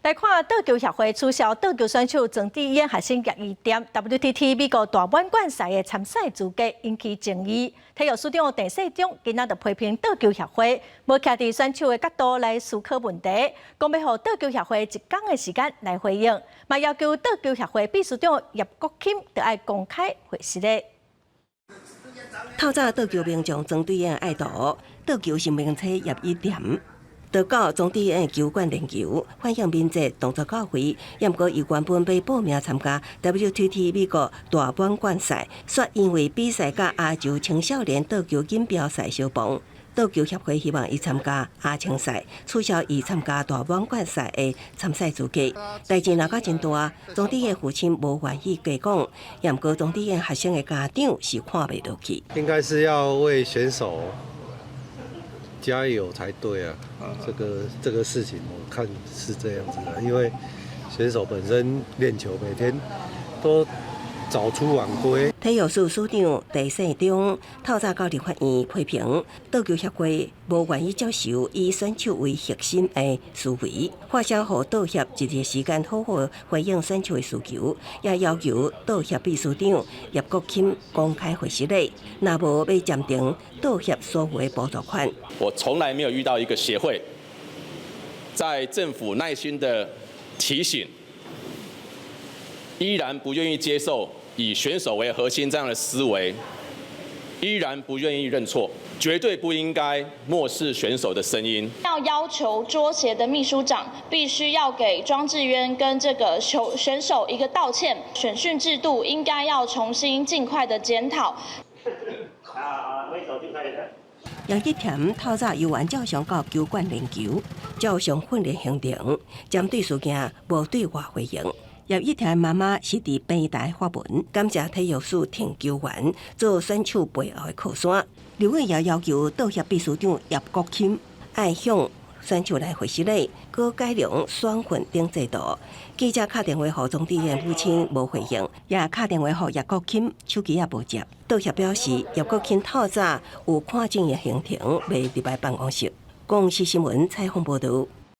來看桌球協會取消桌球選手莊智淵學生葉一田 WTT 美國大滿貫賽的參賽資格，引起爭議。體育署長鄭世忠今仔就批評桌球協會無徛佇選手的角度來思考問題，講欲予桌球協會一工的時間來回應，嘛要求桌球協會秘書長葉國欽著愛公開回實的。透早桌球名將莊智淵愛徒，桌球新明星葉一田。就到莊智淵球館練球，反應敏捷，動作到位。毋過伊原本欲報名參加 WTT 美國大滿貫賽，卻因為比賽佮亞洲青少年桌球錦標賽相碰，桌球協會希望伊參加亞青賽，取消伊參加大滿貫賽的參賽資格。代誌鬧甲真大，莊智淵父親無願意加講，毋過莊智淵學生的家長是看袂落去。應該是要為選手加油才對啊！這個事情我看是這樣子的，因為選手本身練球每天都早出晚歸。體育署署長鄭世忠透早到立法院批評桌球協會無願意接受以選手為核心的思維，發聲予桌協一日時間好好回應選手的訴求，也要求桌協秘書長葉國欽公開回實禮，若無欲暫停桌協所有的補助款。我從來沒有遇到一個協會，在政府耐心的提醒，依然不願意接受以選手為核心這樣的思維，依然不願意認錯，絕對不應該漠視選手的聲音。要求桌協的秘書長必須要給莊智淵跟這個球選手一個道歉，選訓制度應該要重新盡快的檢討。葉一田透早猶原照常到球館練球，照常訓練行程，針對事件無對外回應。葉一田媽媽是佇平台發文，感謝體育署挺球員做選手背後的靠山。劉委也要求桌協秘書長葉國欽愛向選手來回實禮，閣改良選訓等制度。記者敲電話予莊智淵母親無回應，也敲電話予葉國欽，手機也無接。桌協表示，葉國欽透早有看診的行程，袂入來辦公室。公視新聞採訪報導。